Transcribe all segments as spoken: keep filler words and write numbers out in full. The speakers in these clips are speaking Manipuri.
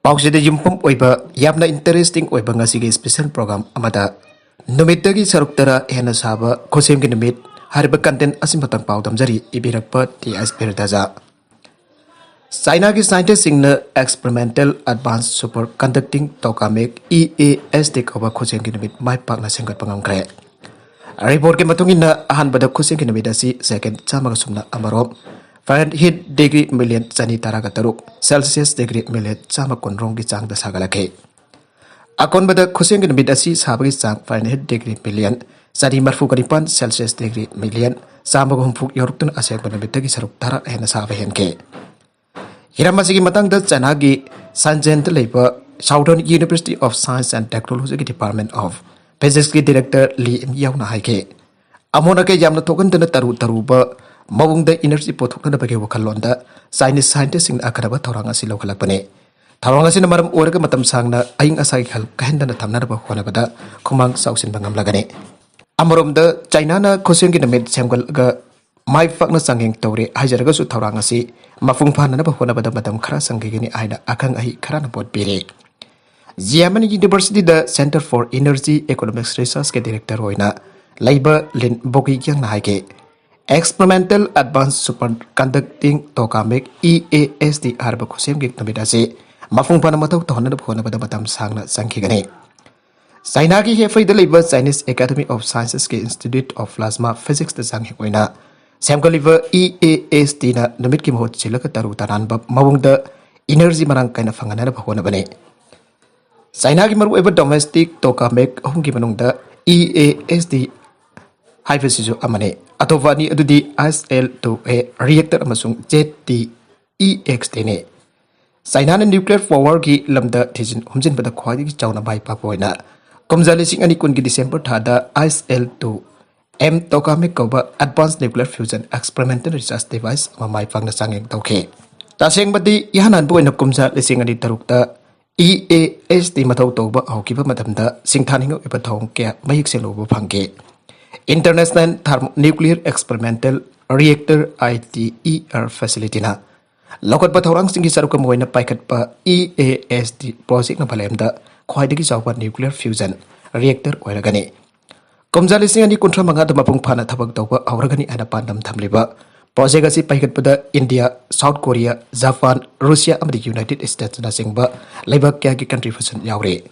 ꯄꯥꯎꯁꯤꯗ ꯌꯨꯝꯐꯝ ꯑꯣꯏꯕ ꯌꯥꯝꯅ ꯏꯟꯇꯔꯦꯁꯇꯤꯡ ꯑꯣꯏꯕ ꯉꯁꯤꯒꯤ ꯏꯁꯄꯤꯁꯦꯜ ꯄ꯭ꯔꯣꯒ꯭ꯔꯥꯝ ꯑꯃꯗ ꯅꯨꯃꯤꯠꯇꯒꯤ ꯁꯔꯨꯛ ꯇꯔꯥ ꯍꯦꯟꯅ ꯁꯥꯕ ꯈꯨꯠꯁꯦꯝꯒꯤ ꯅꯨꯃꯤꯠ ꯍꯥꯏꯔꯤꯕ ꯀꯟꯇꯦꯟ ꯑꯁꯤꯃꯇꯪ ꯄꯥꯎꯗꯝꯖꯔꯤ꯫ ꯏꯕꯤꯔꯛꯄ ꯇꯤ ꯑꯦꯁ ꯕꯤꯔꯗꯖꯥ꯫ ꯆꯥꯏꯅꯥꯒꯤ ꯁꯥꯏꯟꯇꯤꯁꯁꯤꯡꯅ experimental advanced superconducting tokamak E A S T ꯀꯧꯕ ꯈꯨꯠꯁꯦꯝꯒꯤ ꯅꯨꯃꯤꯠ ꯃꯥꯏ ꯄꯥꯛꯅ ꯁꯦꯝꯒꯠꯄ ꯉꯝꯈ꯭ꯔꯦ꯫ ꯔꯤꯄꯣꯔꯠꯀꯤ ꯃꯇꯨꯡ ꯏꯟꯅ ꯑꯍꯥꯟꯕꯗ ꯈꯨꯠꯁꯦꯝꯒꯤ ꯅꯨꯃꯤꯠ ꯑꯁꯤ ꯁꯦꯀꯦꯟ ꯆꯥꯝꯃꯒ ꯁꯨꯞꯅ ꯑꯃꯔꯣꯝ, ꯐꯥꯔꯦꯟꯍꯤꯠ ꯗꯤꯒ꯭ꯔꯤ ꯃꯤꯂꯤꯌꯟ ꯆꯅꯤ ꯇꯔꯥꯒ ꯇꯔꯨꯛ, ꯁꯦꯜꯁꯤꯌꯁ ꯗꯤꯒ꯭ꯔꯤ ꯃꯤꯂꯤꯌꯟ ꯆꯥꯝꯃ ꯀꯨꯟꯔꯣꯝꯒꯤ ꯆꯥꯡꯗ ꯁꯥꯒꯠꯂꯛꯈꯤ꯫ ꯑꯀꯣꯟꯕꯗ ꯈꯨꯠꯁꯦꯝꯒꯤ ꯅꯨꯃꯤꯠ ꯑꯁꯤ ꯁꯥꯕꯒꯤ ꯆꯥꯡ ꯐꯥꯔꯦꯟꯍꯤꯠ ꯗꯤꯒ꯭ꯔꯤ ꯃꯤꯂꯤꯌꯟ ꯆꯅꯤ ꯃꯔꯤꯐꯨꯒ ꯅꯤꯄꯥꯟ, ꯁꯦꯜꯁꯤꯌꯁ ꯗꯤꯒ꯭ꯔꯤ ꯃꯤꯂꯤꯌꯟ ꯆꯥꯝꯃꯒ ꯍꯨꯝꯐꯨ ꯌꯧꯔꯛꯇꯨꯅ ꯑꯁꯦꯡꯕ ꯅꯨꯃꯤꯠꯇꯒꯤ ꯁꯔꯨꯛ ꯇꯔꯥ ꯍꯦꯟꯅ ꯁꯥꯕ ꯍꯦꯟꯈꯤ꯫ ꯍꯤꯔꯝ ꯑꯁꯤꯒꯤ ꯃꯇꯥꯡꯗ ꯆꯥꯏꯅꯥꯒꯤ ꯁꯟꯖꯦꯟꯗ ꯂꯩꯕ Southern University of Science and Technologyꯒꯤ Department of Physicsꯀꯤ ꯗꯤꯔꯦꯛꯇꯔ ꯂꯤ ꯏꯝ ꯌꯥꯎꯅ ꯍꯥꯏꯈꯤ, ꯑꯃꯣꯠ ꯑꯀꯥꯏ ꯌꯥꯝꯅ ꯊꯣꯛꯍꯟꯗꯅ ꯇꯔꯨ ꯇꯔꯨꯕ ꯃꯑꯣꯡꯗ ꯏꯅꯔꯖꯤ ꯄꯨꯊꯣꯛꯅꯅꯕꯒꯤ ꯋꯥꯈꯜꯂꯣꯟꯗ ꯆꯥꯏꯅꯤꯁ ꯁꯥꯏꯟꯇꯤꯁꯁꯤꯡꯅ ꯑꯈꯟꯅꯕ ꯊꯧꯔꯥꯡ ꯑꯁꯤ ꯂꯧꯈꯠꯂꯛꯄꯅꯤ꯫ ꯊꯧꯔꯥꯡ ꯑꯁꯤꯅ ꯃꯔꯝ ꯑꯣꯏꯔꯒ ꯃꯇꯝ ꯁꯥꯡꯅ ꯑꯏꯪ ꯑꯁꯥꯒꯤ ꯈꯜ ꯀꯥꯏꯍꯟꯗꯅ ꯊꯝꯅꯅꯕ ꯍꯣꯠꯅꯕꯗ ꯈꯨꯃꯥꯡ ꯆꯥꯎꯁꯤꯟꯕ ꯉꯝꯂꯒꯅꯤ꯫ ꯑꯃꯔꯣꯝꯗ ꯆꯥꯏꯅꯥꯅ ꯈꯨꯠꯁꯦꯝꯒꯤ ꯅꯨꯃꯤꯠ ꯁꯦꯝꯒꯠꯂꯒ ꯃꯥꯏ ꯄꯥꯛꯅ ꯆꯥꯡꯌꯦꯡ ꯇꯧꯔꯦ ꯍꯥꯏꯖꯔꯒꯁꯨ ꯊꯧꯔꯥꯡ ꯑꯁꯤ ꯃꯄꯨꯡ ꯐꯥꯅꯅꯕ ꯍꯣꯠꯅꯕꯗ ꯃꯇꯝ ꯈꯔ ꯆꯪꯈꯤꯒꯅꯤ ꯍꯥꯏꯅ ꯑꯈꯪ ꯑꯍꯩ ꯈꯔꯅ ꯄꯣꯠ ꯄꯤꯔꯤ꯫ ꯖꯤꯌꯥꯃꯟ ꯌꯨꯅꯤꯚꯔꯁꯤꯇꯤꯗ Centre for Energy Economics Researchꯀꯤ ꯗꯤꯔꯦꯛꯇꯔ ꯑꯣꯏꯅ ꯂꯩꯕ ꯂꯤꯟ ꯕꯣꯒꯤꯒ꯭ꯌꯥꯡꯅ ꯍꯥꯏꯈꯤ, experimental advanced superconducting tokamak E A S T ꯍꯥꯏꯔꯤꯕ ꯈꯨꯠꯁꯦꯝꯒꯤ ꯅꯨꯃꯤꯠ ꯑꯁꯤ ꯃꯄꯨꯡ ꯐꯥꯅ ꯃꯊꯧ ꯇꯧꯍꯟꯅꯕ ꯍꯣꯠꯅꯕꯗ ꯃꯇꯝ ꯁꯥꯡꯅ ꯆꯪꯈꯤꯒꯅꯤ꯫ ꯆꯥꯏꯅꯥꯒꯤ ꯍꯦꯐꯩꯗ ꯂꯩꯕ Chinese Academy of Sciencesꯀꯤ Institute of Plasma Physicsꯇ ꯆꯥꯡꯌꯦꯡ ꯑꯣꯏꯅ ꯁꯦꯝꯒꯠꯂꯤꯕ ꯏ ꯑꯦ ꯑꯦꯁ ꯇꯤꯅ ꯅꯨꯃꯤꯠꯀꯤ ꯃꯍꯨꯠ ꯁꯤꯜꯂꯒ ꯇꯔꯨ ꯇꯅꯥꯟꯕ ꯃꯑꯣꯡꯗ ꯏꯅꯔꯖꯤ ꯃꯔꯥꯡ ꯀꯥꯏꯅ ꯐꯪꯍꯟꯅꯕ ꯍꯣꯠꯅꯕꯅꯤ꯫ ꯆꯥꯏꯅꯥꯒꯤ ꯃꯔꯨꯑꯣꯏꯕ ꯗꯣꯃꯦꯁꯇꯤꯛ ꯇꯣꯀꯥꯃꯦꯛ ꯑꯍꯨꯝꯒꯤ ꯃꯅꯨꯡꯗ ꯏ ꯑꯦ ꯑꯦꯁ ꯇꯤ ꯍꯥꯏꯕꯁꯤꯁꯨ ꯑꯃꯅꯤ꯫ ꯑꯇꯣꯞꯄ ꯑꯅꯤ ꯑꯗꯨꯗꯤ H L two A reactor ꯑꯃꯁꯨꯡ ꯖꯦꯠ ꯇꯤ ꯏ ꯑꯦꯛꯁ ꯇꯤꯅꯤ꯫ ꯆꯥꯏꯅꯥꯅ ꯅ꯭ꯌꯨꯀ꯭ꯂꯤꯌꯔ ꯄꯥꯋꯔꯒꯤ ꯂꯝꯗ ꯊꯤꯖꯤꯟ ꯍꯨꯝꯖꯤꯟꯕꯗ ꯈ꯭ꯋꯥꯏꯗꯒꯤ ꯆꯥꯎꯅ ꯃꯥꯏ ꯄꯥꯛꯄ ꯑꯣꯏꯅ ꯀꯨꯝꯖꯥ ꯂꯤꯁꯤꯡ ꯑꯅꯤ ꯀꯨꯟꯒꯤ ꯗꯤꯁꯦꯝꯕꯔ ꯊꯥꯗ ꯑꯥꯏꯁ ꯑꯦꯜ ꯇꯨ ꯑꯦꯝ ꯇꯣꯀꯥꯃꯦꯛ ꯀꯧꯕ Advanced Nuclear Fusion Experimental Research Device ꯑꯃ ꯃꯥꯏ ꯄꯥꯛꯅ ꯆꯥꯡꯌꯦꯡ ꯇꯧꯈꯤ꯫ ꯇꯁꯦꯡꯕꯗꯤ ꯏꯍꯥꯟ ꯍꯥꯟꯕ ꯑꯣꯏꯅ ꯀꯨꯝꯖꯥ ꯂꯤꯁꯤꯡ ꯑꯅꯤ ꯇꯔꯨꯛꯇ ꯏ ꯑꯦ ꯑꯦꯁ ꯇꯤ ꯃꯊꯧ ꯇꯧꯕ ꯍꯧꯈꯤꯕ ꯃꯇꯝꯗ ꯁꯤꯡꯊꯥꯅꯤꯡꯉꯥꯏ ꯑꯣꯏꯕ ꯊꯧꯑꯣꯡ ꯀꯌꯥ ꯃꯌꯦꯛ ꯁꯦꯡꯅ ꯎꯕ ꯐꯪꯈꯤ꯫ International Thermonuclear Experimental Reactor, I T E R facilityꯅ ꯂꯧꯈꯠꯄ ꯊꯧꯔꯥꯡꯁꯤꯡꯒꯤ ꯁꯔꯨꯛ ꯑꯃ ꯑꯣꯏꯅ ꯄꯥꯏꯈꯠꯄ E A S T projectꯅ ꯃꯥꯂꯦꯝꯗ ꯈ꯭ꯋꯥꯏꯗꯒꯤ ꯆꯥꯎꯕ nuclear fusion reactor ꯑꯣꯏꯔꯒꯅꯤ꯫ ꯀꯨꯝꯖꯥ ꯂꯤꯁꯤꯡ ꯑꯅꯤ ꯀꯨꯟꯊ꯭ꯔꯥ ꯃꯉꯥꯗ ꯃꯄꯨꯡ ꯐꯥꯅ ꯊꯕꯛ ꯇꯧꯕ ꯍꯧꯔꯒꯅꯤ ꯍꯥꯏꯅ ꯄꯥꯟꯗꯝ ꯊꯝꯂꯤꯕ project ꯑꯁꯤ ꯄꯥꯏꯈꯠꯄꯗ India, South Korea, Japan, Russia ꯑꯃꯗꯤ ꯌꯨꯅꯥꯏꯇꯦꯗ ꯁ꯭ꯇꯦꯠꯁꯅꯆꯤꯡꯕ ꯂꯩꯕꯥꯛ ꯀꯌꯥꯒꯤ contribution ꯌꯥꯎꯔꯤ꯫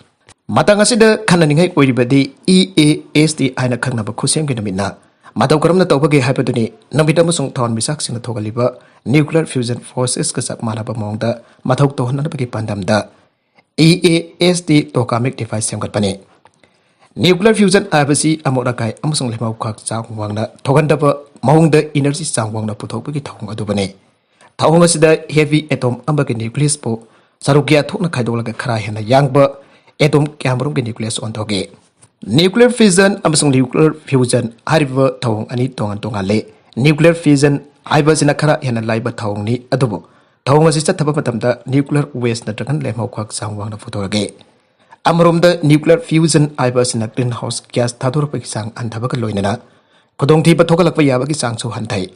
ꯃꯇꯥꯡ ꯑꯁꯤꯗ ꯈꯟꯅꯅꯤꯡꯉꯥꯏ ꯑꯣꯏꯔꯤꯕꯗꯤ E A S T ꯍꯥꯏꯅ ꯈꯪꯅꯕ ꯈꯨꯠꯁꯦꯝꯒꯤ ꯅꯨꯃꯤꯠꯅ ꯃꯇꯧ ꯀꯔꯝꯅ ꯇꯧꯕꯒꯦ ꯍꯥꯏꯕꯗꯨꯅꯤ꯫ ꯅꯨꯃꯤꯠ ꯑꯃꯁꯨꯡ ꯊꯋꯥꯟꯃꯤꯆꯥꯛꯁꯤꯡꯅ ꯊꯣꯛꯍꯜꯂꯤꯕ nuclear fusion forcesꯀ ꯆꯞ ꯃꯥꯟꯅꯕ ꯃꯑꯣꯡꯗ ꯃꯊꯧ ꯇꯧꯍꯟꯅꯕꯒꯤ ꯄꯥꯟꯗꯝꯗ E A S T tokamak device ꯁꯦꯝꯒꯠꯄꯅꯤ꯫ Nuclear fusion ꯍꯥꯏꯕꯁꯤ ꯑꯃꯣꯠ ꯑꯀꯥꯏ ꯑꯃꯁꯨꯡ ꯂꯩꯃꯥꯎꯈꯥꯛ ꯆꯥꯡ ꯋꯥꯡꯅ ꯊꯣꯛꯍꯟꯗꯕ ꯃꯑꯣꯡꯗ energy ꯆꯥꯡ ꯋꯥꯡꯅ ꯄꯨꯊꯣꯛꯄꯒꯤ ꯊꯧꯑꯣꯡ ꯑꯗꯨꯕꯨꯅꯤ꯫ ꯊꯧꯑꯣꯡ ꯑꯁꯤꯗ heavy atom ꯑꯃꯒꯤ nucleusꯄꯨ ꯁꯔꯨꯛ ꯀꯌꯥ ꯊꯣꯛꯅ ꯈꯥꯏꯗꯣꯛꯂꯒ ꯈꯔ ꯍꯦꯟꯅ ꯌꯥꯡꯕ atom ꯀꯌꯥꯃꯔꯨꯝꯒꯤ nucleus ꯑꯣꯟꯊꯣꯛꯏ꯫ Nuclear fission ꯑꯃꯁꯨꯡ nuclear fusion ꯍꯥꯏꯔꯤꯕ ꯊꯧꯑꯣꯡ ꯑꯅꯤ ꯇꯣꯉꯥꯟ ꯇꯣꯉꯥꯟꯂꯦ꯫ Nuclear fission ꯍꯥꯏꯕ ꯑꯁꯤꯅ ꯈꯔ ꯍꯦꯟꯅ ꯂꯥꯏꯕ ꯊꯧꯑꯣꯡꯅꯤ, ꯑꯗꯨꯕꯨ ꯊꯧꯑꯣꯡ ꯑꯁꯤ ꯆꯠꯊꯕ ꯃꯇꯝꯗ nuclear waste ꯅꯠꯇ꯭ꯔꯒ ꯂꯦꯝꯍꯧꯈꯛ ꯆꯥꯡ ꯋꯥꯡꯅ ꯄꯨꯊꯣꯔꯛꯏ꯫ ꯑꯃꯔꯣꯝꯗ nuclear fusion ꯍꯥꯏꯕ ꯑꯁꯤꯅ greenhouse gas ꯊꯥꯗꯣꯔꯛꯄꯒꯤ ꯆꯥꯡ ꯍꯟꯊꯕꯒ ꯂꯣꯏꯅꯅ ꯈꯨꯗꯣꯡꯊꯤꯕ ꯊꯣꯛꯍꯜꯂꯛꯄ ꯌꯥꯕꯒꯤ ꯆꯥꯡꯁꯨ ꯍꯟꯊꯩ꯫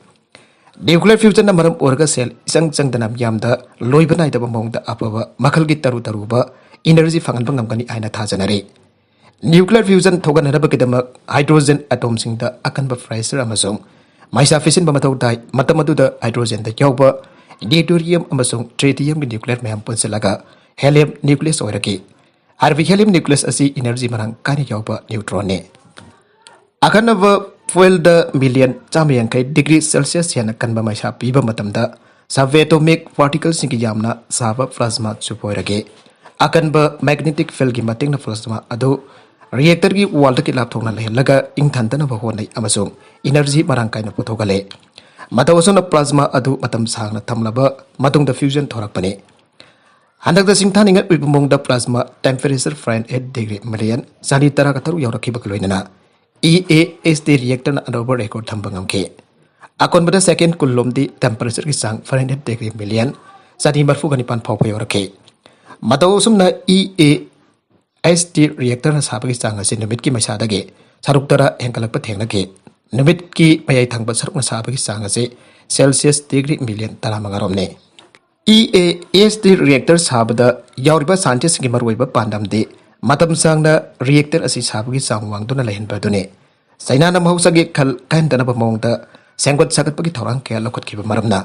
Nuclear fusionꯅ ꯃꯔꯝ ꯑꯣꯏꯔꯒ ꯁꯦꯜ ꯏꯆꯪ ꯆꯪꯗꯅ ꯃꯤꯌꯥꯝꯗ ꯂꯣꯏꯕ ꯅꯥꯏꯗꯕ ꯃꯑꯣꯡꯗ ꯑꯐꯕ ꯃꯈꯜꯒꯤ ꯇꯔꯨ ꯇꯔꯨꯕ energy ꯐꯪꯍꯟꯕ ꯉꯝꯒꯅꯤ ꯍꯥꯏꯅ ꯊꯥꯖꯅꯔꯤ꯫ Nuclear fusion ꯊꯣꯛꯍꯟꯅꯕꯒꯤꯗꯃꯛ hydrogen atomꯁꯤꯡꯗ ꯑꯀꯟꯕ pressure ꯑꯃꯁꯨꯡ ꯃꯩꯁꯥ ꯄꯤꯁꯤꯟꯕ ꯃꯊꯧ ꯇꯥꯏ꯫ ꯃꯇꯝ ꯑꯗꯨꯗ hydrogenꯗ ꯌꯥꯎꯕ deuterium ꯑꯃꯁꯨꯡ tritiumꯒꯤ nucleus ꯃꯌꯥꯝ ꯄꯨꯟꯁꯤꯜꯂꯒ helium nucleus ꯑꯣꯏꯔꯛꯈꯤ꯫ ꯍꯥꯏꯔꯤꯕ helium nucleus ꯑꯁꯤ energy ꯃꯔꯥꯡ ꯀꯥꯏꯅ ꯌꯥꯎꯕ neutronꯅꯤ꯫ ꯑꯈꯟꯅꯕ fuelꯗ million ꯆꯥꯝꯃ ꯌꯥꯡꯈꯩ degree Celsius ꯍꯦꯟꯅ ꯀꯟꯕ ꯃꯩꯁꯥ ꯄꯤꯕ ꯃꯇꯝꯗ subatomic particleꯁꯤꯡꯒꯤ ꯌꯥꯝꯅ ꯁꯥꯕ plasma ꯆꯨꯞꯄ ꯑꯣꯏꯔꯛꯏ꯫ ꯑꯀꯟꯕ magnetic fieldꯒꯤ ꯃꯇꯦꯡꯅ plasma ꯑꯗꯨ reactorꯒꯤ wallꯗꯒꯤ ꯂꯥꯞꯊꯣꯛꯅ ꯂꯩꯍꯜꯂꯒ ꯏꯪꯊꯍꯟꯗꯅꯕ ꯍꯣꯠꯅꯩ ꯑꯃꯁꯨꯡ energy ꯃꯔꯥꯡ ꯀꯥꯏꯅ ꯄꯨꯊꯣꯛꯍꯜꯂꯤ꯫ ꯃꯇꯧ ꯑꯁꯨꯝꯅ plasma ꯑꯗꯨ ꯃꯇꯝ ꯁꯥꯡꯅ ꯊꯝꯂꯕ ꯃꯇꯨꯡꯗ fusion ꯊꯣꯔꯛꯄꯅꯤ꯫ ꯍꯟꯗꯛꯇ ꯁꯤꯡꯊꯥꯅꯤꯡꯉꯥꯏ ꯑꯣꯏꯕ ꯃꯑꯣꯡꯗ plasma temperature Fahrenheit degree million ꯆꯅꯤ ꯇꯔꯥꯒ ꯇꯔꯨꯛ ꯌꯧꯔꯛꯈꯤꯕꯒ ꯂꯣꯏꯅꯅ E A S T reactorꯅ ꯑꯅꯧꯕ record ꯊꯝꯕ ꯉꯝꯈꯤ꯫ ꯑꯀꯣꯟꯕꯗ second ꯀꯨꯟꯂꯣꯝꯗꯤ temperatureꯒꯤ ꯆꯥꯡ Fahrenheit degree million ꯆꯅꯤ ꯃꯔꯤꯐꯨꯒ ꯅꯤꯄꯥꯟ ꯐꯥꯎꯕ ꯌꯧꯔꯛꯈꯤ꯫ ꯃꯇꯧ ꯑꯁꯨꯝꯅ E A S T reactorꯅ ꯁꯥꯕꯒꯤ ꯆꯥꯡ ꯑꯁꯤ ꯅꯨꯃꯤꯠꯀꯤ ꯃꯩꯁꯥꯗꯒꯤ ꯁꯔꯨꯛ ꯇꯔꯥ ꯍꯦꯟꯒꯠꯂꯛꯄ ꯊꯦꯡꯅꯈꯤ꯫ ꯅꯨꯃꯤꯠꯀꯤ ꯃꯌꯥꯏ ꯊꯪꯕ ꯁꯔꯨꯛꯅ ꯁꯥꯕꯒꯤ ꯆꯥꯡ ꯑꯁꯤ Celsius degree million ꯇꯔꯥꯃꯉꯥꯔꯣꯝꯅꯤ꯫ E A S T reactor ꯁꯥꯕꯗ ꯌꯥꯎꯔꯤꯕ ꯁꯥꯏꯟꯇꯤꯁꯁꯤꯡꯒꯤ ꯃꯔꯨꯑꯣꯏꯕ ꯄꯥꯟꯗꯝꯗꯤ ꯃꯇꯝ ꯁꯥꯡꯅ ꯔꯤꯑꯦꯛꯇꯔ ꯑꯁꯤ ꯁꯥꯕꯒꯤ ꯆꯥꯡ ꯋꯥꯡꯗꯨꯅ ꯂꯩꯍꯟꯕ ꯑꯗꯨꯅꯤ꯫ ꯆꯥꯏꯅꯥꯅ ꯃꯍꯧꯁꯥꯒꯤ ꯈꯜ ꯀꯥꯏꯍꯟꯗꯅꯕ ꯃꯑꯣꯡꯗ ꯁꯦꯝꯒꯠ ꯁꯥꯒꯠꯄꯒꯤ ꯊꯧꯔꯥꯡ ꯀꯌꯥ ꯂꯧꯈꯠꯈꯤꯕ ꯃꯔꯝꯅ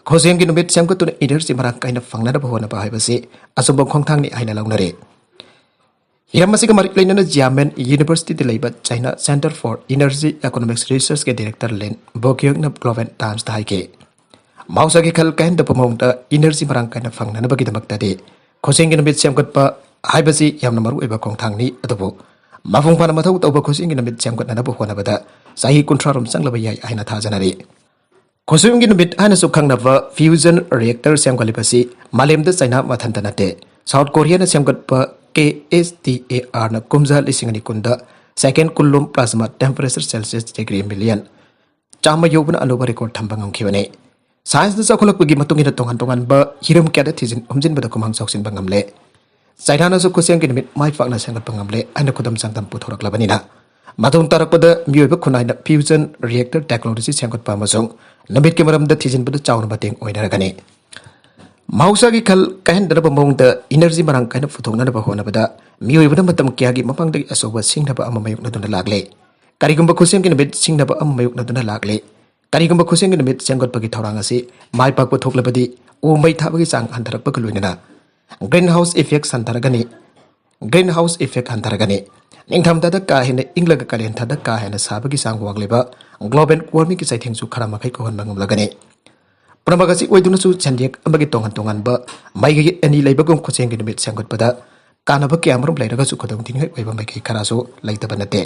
ꯈꯨꯠꯁꯦꯝꯒꯤ ꯅꯨꯃꯤꯠ ꯁꯦꯝꯒꯠꯇꯨꯅ ꯏꯅꯔꯖꯤ ꯃꯔꯥꯡ ꯀꯥꯏꯅ ꯐꯪꯅꯅꯕ ꯍꯣꯠꯅꯕ ꯍꯥꯏꯕꯁꯤ ꯑꯆꯨꯝꯕ ꯈꯣꯡꯊꯥꯡꯅꯤ ꯍꯥꯏꯅ ꯂꯧꯅꯔꯤ꯫ ꯍꯤꯔꯝ ꯑꯁꯤꯒ ꯃꯔꯤ ꯂꯩꯅꯅ ꯖꯤꯌꯥꯃꯦꯟ ꯌꯨꯅꯤꯚꯔꯁꯤꯇꯤꯗ ꯂꯩꯕ China Center for Energy Economics Researchꯀꯤ ꯗꯤꯔꯦꯛꯇꯔ ꯂꯤꯟ ꯕꯣꯀꯤꯌꯣꯛꯅ ꯒ꯭ꯂꯣꯕꯦꯜ ꯇꯥꯏꯝꯁꯇ ꯍꯥꯏꯈꯤ, ꯃꯍꯧꯁꯥꯒꯤ ꯈꯜ ꯀꯥꯏꯍꯟꯗꯕ ꯃꯑꯣꯡꯗ ꯏꯅꯔꯖꯤ ꯃꯔꯥꯡ ꯀꯥꯏꯅ ꯐꯪꯅꯅꯕꯒꯤꯗꯃꯛꯇꯗꯤ ꯈꯨꯠꯁꯦꯝꯒꯤ ꯅꯨꯃꯤꯠ ꯁꯦꯝꯒꯠꯄ ꯍꯥꯏꯕꯁꯤ ꯌꯥꯝꯅ ꯃꯔꯨꯑꯣꯏꯕ ꯈꯣꯡꯊꯥꯡꯅꯤ, ꯑꯗꯨꯕꯨ ꯃꯄꯨꯡ ꯐꯥꯅ ꯃꯊꯧ ꯇꯧꯕ ꯈꯨꯠꯁꯦꯝꯒꯤ ꯅꯨꯃꯤꯠ ꯁꯦꯝꯒꯠꯅꯅꯕ ꯍꯣꯠꯅꯕꯗ ꯆꯍꯤ ꯀꯨꯟꯊ꯭ꯔꯥ ꯔꯣꯝ ꯆꯪꯂꯕ ꯌꯥꯏ ꯍꯥꯏꯅ ꯊꯥꯖꯅꯔꯤ꯫ ꯈꯨꯠꯁꯦꯝꯒꯤ ꯅꯨꯃꯤꯠ ꯍꯥꯏꯅꯁꯨ ꯈꯪꯅꯕ ꯐ꯭ꯌꯨꯖꯟ ꯔꯤꯑꯦꯛꯇꯔ ꯁꯦꯝꯒꯠꯂꯤꯕꯁꯤ ꯃꯥꯂꯦꯝꯗ ꯆꯥꯏꯅꯥ ꯃꯊꯟꯇ ꯅꯠꯇꯦ꯫ ꯁꯥꯎꯠ ꯀꯣꯔꯤꯌꯥꯅ ꯁꯦꯝꯒꯠꯄ ꯀꯦ ꯑꯦꯁ ꯇꯤ ꯑꯦ ꯑꯥꯔꯅ ꯀꯨꯝꯖꯥ ꯂꯤꯁꯤꯡ ꯑꯅꯤ ꯀꯨꯟꯗ ꯁꯦꯀꯦꯟ ꯀꯨꯟꯂꯣꯝ ꯄ꯭ꯂꯥꯖꯃꯥ ꯇꯦꯝꯄꯔꯦꯆꯔ ꯁꯦꯜꯁꯤꯌꯁ ꯗꯤꯒ꯭ꯔꯤ ꯃꯤꯂꯤꯌꯟ ꯆꯥꯝꯃ ꯌꯧꯕꯅ ꯑꯅꯧꯕ ꯔꯦꯀꯣꯔꯗ ꯊꯝꯕ ꯉꯝꯈꯤꯕꯅꯤ꯫ ꯁꯥꯏꯟꯁꯅ ꯆꯥꯎꯈꯠꯂꯛꯄꯒꯤ ꯃꯇꯨꯡ ꯏꯟꯅ ꯇꯣꯉꯥꯟ ꯇꯣꯉꯥꯟꯕ ꯍꯤꯔꯝ ꯀꯌꯥꯗ ꯊꯤꯖꯤꯟ ꯍꯨꯝꯖꯤꯟꯕꯗ ꯈꯨꯃꯥꯡ ꯆꯥꯎꯁꯤꯟꯕ ꯉꯝꯂꯦ꯫ ꯆꯥꯏꯅꯥꯅꯁꯨ ꯈꯨꯠꯁꯦꯝꯒꯤ ꯅꯨꯃꯤꯠ ꯃꯥꯏ ꯄꯥꯛꯅ ꯁꯦꯝꯒꯠꯄ ꯉꯝꯂꯦ ꯍꯥꯏꯅ ꯈꯨꯗꯝ ꯆꯥꯡꯗꯝ ꯄꯨꯊꯣꯔꯛꯂꯕꯅꯤꯅ, ꯃꯇꯨꯡ ꯇꯥꯔꯛꯄꯗ ꯃꯤꯑꯣꯏꯕ ꯈꯨꯟꯅꯥꯏꯅ ꯐ꯭ꯌꯨꯖꯟ ꯔꯤꯑꯦꯛꯇꯔ ꯇꯦꯛꯅꯣꯂꯣꯖꯤ ꯁꯦꯝꯒꯠꯄ ꯑꯃꯁꯨꯡ ꯅꯨꯃꯤꯠꯀꯤ ꯃꯔꯝꯗ ꯊꯤꯖꯤꯟꯕꯗ ꯆꯥꯎꯅ ꯃꯇꯦꯡ ꯑꯣꯏꯅꯔꯒꯅꯤ꯫ ꯃꯍꯧꯁꯥꯒꯤ ꯈꯜ ꯀꯥꯏꯍꯟꯗꯅꯕ ꯃꯑꯣꯡꯗ ꯏꯅꯔꯖꯤ ꯃꯔꯥꯡ ꯀꯥꯏꯅ ꯄꯨꯊꯣꯛꯅꯅꯕ ꯍꯣꯠꯅꯕꯗ ꯃꯤꯑꯣꯏꯕꯅ ꯃꯇꯝ ꯀꯌꯥꯒꯤ ꯃꯃꯥꯡꯗꯒꯤ ꯑꯆꯧꯕ ꯁꯤꯡꯅꯕ ꯑꯃ ꯃꯥꯌꯣꯛꯅꯗꯨꯅ ꯂꯥꯛꯂꯦ꯫ ꯀꯔꯤꯒꯨꯝꯕ ꯈꯨꯠꯁꯦꯝꯒꯤ ꯅꯨꯃꯤꯠ ꯁꯤꯡꯅꯕ ꯑꯃ ꯃꯥꯌꯣꯛꯅꯗꯨꯅ ꯂꯥꯛꯂꯦ꯫ ꯀꯔꯤꯒꯨꯝꯕ ꯈꯨꯠꯁꯦꯝꯒꯤ ꯅꯨꯃꯤꯠ ꯁꯦꯝꯒꯠꯄꯒꯤ ꯊꯧꯔꯥꯡ ꯑꯁꯤ ꯃꯥꯏ ꯄꯥꯛꯄ ꯊꯣꯛꯂꯕꯗꯤ, ꯎ ꯃꯩ ꯊꯥꯕꯒꯤ ꯆꯥꯡ ꯍꯟꯊꯔꯛꯄꯒ ꯂꯣꯏꯅꯅ ꯒ꯭ꯔꯤꯟ ꯍꯥꯎꯁ ꯏꯐꯦꯛ ꯍꯟꯊꯔꯒꯅꯤ꯫ ꯒ꯭ꯔꯤꯟ ꯍꯥꯎꯁ ꯏꯐꯦꯛ ꯍꯟꯊꯔꯒꯅꯤ꯫ ꯅꯤꯡꯊꯝꯊꯥꯗ ꯀꯥ ꯍꯦꯟꯅ ꯏꯪꯂꯒ ꯀꯥꯂꯦꯟꯊꯥꯗ ꯀꯥ ꯍꯦꯟꯅ ꯁꯥꯕꯒꯤ ꯆꯥꯡ ꯋꯥꯡꯂꯤꯕ ꯒ꯭ꯂꯣꯕꯦꯜ ꯋꯥꯔꯃꯤꯡꯒꯤ ꯆꯩꯊꯦꯡꯁꯨ ꯈꯔ ꯃꯈꯩ ꯀꯣꯛꯍꯟꯕ ꯉꯝꯂꯒꯅꯤ꯫ ꯄꯨꯝꯅꯃꯛ ꯑꯁꯤ ꯑꯣꯏꯗꯨꯅꯁꯨ ꯁꯦꯟꯌꯦꯛ ꯑꯃꯒꯤ ꯇꯣꯉꯥꯟ ꯇꯣꯉꯥꯟꯕ ꯃꯥꯏꯀꯩ ꯑꯅꯤ ꯂꯩꯕꯒꯨꯝ ꯈꯨꯠꯁꯦꯝꯒꯤ ꯅꯨꯃꯤꯠ ꯁꯦꯝꯒꯠꯄꯗ ꯀꯥꯟꯅꯕ ꯀꯌꯥꯃꯔꯨꯝ ꯂꯩꯔꯒꯁꯨ ꯈꯨꯗꯣꯡꯊꯤꯅꯤꯡꯉꯥꯏ ꯑꯣꯏꯕ ꯃꯥꯏꯀꯩ ꯈꯔꯁꯨ ꯂꯩꯇꯕ ꯅꯠꯇꯦ꯫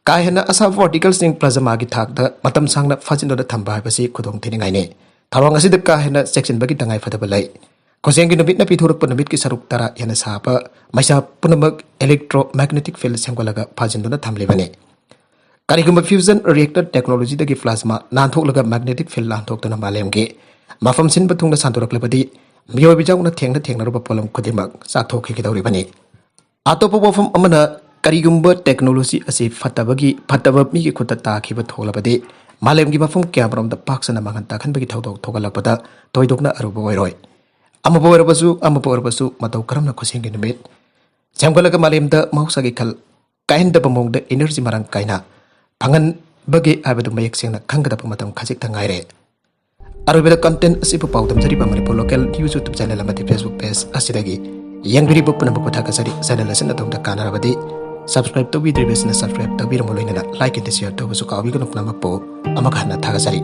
ꯀꯥ ꯍꯦꯟꯅ ꯑꯁꯥꯕ ꯄꯥꯔꯇꯤꯀꯜꯁꯤꯡ ꯄ꯭ꯂꯥꯖꯃꯥꯒꯤ ꯊꯥꯛꯇ ꯃꯇꯝ ꯁꯥꯡꯅ ꯐꯥꯖꯤꯟꯗꯨꯅ ꯊꯝꯕ ꯍꯥꯏꯕꯁꯤ ꯈꯨꯗꯣꯡꯊꯤꯅꯤꯡꯉꯥꯏꯅꯤ꯫ ꯊꯧꯔꯥꯡ ꯑꯁꯤꯗ ꯀꯥ ꯍꯦꯟꯅ ꯆꯦꯛꯁꯤꯟꯕꯒꯤ ꯇꯉꯥꯏꯐꯗꯕ ꯂꯩ꯫ ꯈꯨꯠꯁꯦꯝꯒꯤ ꯅꯨꯃꯤꯠꯅ ꯄꯤꯊꯣꯔꯛꯄ ꯅꯨꯃꯤꯠꯀꯤ ꯁꯔꯨꯛ ꯇꯔꯥ ꯍꯦꯟꯅ ꯁꯥꯕ ꯃꯩꯁꯥ ꯄꯨꯝꯅꯃꯛ electromagnetic field ꯁꯦꯝꯒꯠꯂꯒ ꯐꯥꯖꯤꯟꯗꯨꯅ ꯊꯝꯂꯤꯕꯅꯤ꯫ ꯀꯔꯤꯒꯨꯝꯕ ꯐ꯭ꯌꯨꯖꯟ ꯔꯤꯑꯦꯛꯇꯔ ꯇꯦꯛꯅꯣꯂꯣꯖꯤꯗꯒꯤ ꯄ꯭ꯂꯥꯖꯃꯥ ꯅꯥꯟꯊꯣꯛꯂꯒ ꯃꯦꯒꯅꯦꯇꯤꯛ ꯐꯤꯜ ꯂꯥꯟꯊꯣꯛꯇꯨꯅ ꯃꯥꯂꯦꯝꯒꯤ ꯃꯐꯝ ꯁꯤꯟꯕ ꯊꯨꯡꯅ ꯁꯟꯗꯣꯔꯛꯂꯕꯗꯤ, ꯃꯤꯑꯣꯏꯕ ꯌꯥꯎꯅ ꯊꯦꯡꯅ ꯊꯦꯡꯅꯔꯨꯕ ꯄꯣꯠꯂꯝ ꯈꯨꯗꯤꯡꯃꯛ ꯆꯥꯛꯊꯣꯛꯈꯤꯒꯗꯧꯔꯤꯕꯅꯤ꯫ ꯑꯇꯣꯞꯄ ꯋꯥꯐꯝ ꯑꯃꯅ, ꯀꯔꯤꯒꯨꯝꯕ ꯇꯦꯛꯅꯣꯂꯣꯖꯤ ꯑꯁꯤ ꯐꯠꯇꯕꯒꯤ, ꯐꯠꯇꯕ ꯃꯤꯒꯤ ꯈꯨꯠꯇ ꯇꯥꯈꯤꯕ ꯊꯣꯛꯂꯕꯗꯤ, ꯃꯥꯂꯦꯝꯒꯤ ꯃꯐꯝ ꯀꯌꯥꯃꯔꯣꯝꯗ ꯄꯥꯛ ꯁꯟꯅ ꯃꯥꯡꯍꯟ ꯇꯥꯛꯍꯟꯕꯒꯤ ꯊꯧꯗꯣꯛ ꯊꯣꯛꯍꯜꯂꯛꯄꯗ ꯊꯣꯏꯗꯣꯛꯅ ꯑꯔꯨꯕ ꯑꯣꯏꯔꯣꯏ꯫ ꯑꯃꯕꯨ ꯑꯣꯏꯔꯕꯁꯨ, ꯑꯃꯕꯨ ꯑꯣꯏꯔꯕꯁꯨ, ꯃꯇꯧ ꯀꯔꯝꯅ ꯈꯨꯠꯁꯦꯝꯒꯤ ꯅꯨꯃꯤꯠ ꯁꯦꯝꯒꯠꯂꯒ ꯃꯥꯂꯦꯝꯗ ꯃꯍꯧꯁꯥꯒꯤ ꯈꯜ ꯀꯥꯏꯍꯟꯗꯕ ꯃꯑꯣꯡꯗ energy ꯃꯔꯥꯡ ꯀꯥꯏꯅ ꯐꯪꯍꯟꯕꯒꯦ ꯍꯥꯏꯕꯗꯨ ꯃꯌꯦꯛ ꯁꯦꯡꯅ ꯈꯪꯒꯗꯕ ꯃꯇꯝ ꯈꯖꯤꯛꯇ ꯉꯥꯏꯔꯦ꯫ ꯑꯔꯣꯏꯕꯗ content ꯑꯁꯤꯕꯨ ꯄꯥꯎꯗꯝꯖꯔꯤꯕ Manipur local news YouTube channel ꯑꯃꯗꯤ Facebook page ꯑꯁꯤꯗꯒꯤ ꯌꯦꯡꯕꯤꯔꯤꯕ ꯄꯨꯝꯅꯃꯛꯄꯨ ꯊꯥꯒꯠꯆꯔꯤ꯫ Channel ꯑꯁꯤꯅ ꯑꯗꯣꯝꯗ ꯀꯥꯟꯅꯔꯕꯗꯤ subscribe ꯇꯧꯕꯤꯗ꯭ꯔꯤꯕꯁꯤꯅ subscribe ꯇꯧꯕꯤꯔꯝꯃꯨ, ꯂꯣꯏꯅꯅ like and share ꯇꯧꯕꯁꯨ ꯀꯥꯎꯕꯤꯒꯅꯨ꯫ ꯄꯨꯝꯅꯃꯛꯄꯨ ꯑꯃꯨꯛ ꯍꯟꯅ ꯊꯥꯒꯠꯆꯔꯤ꯫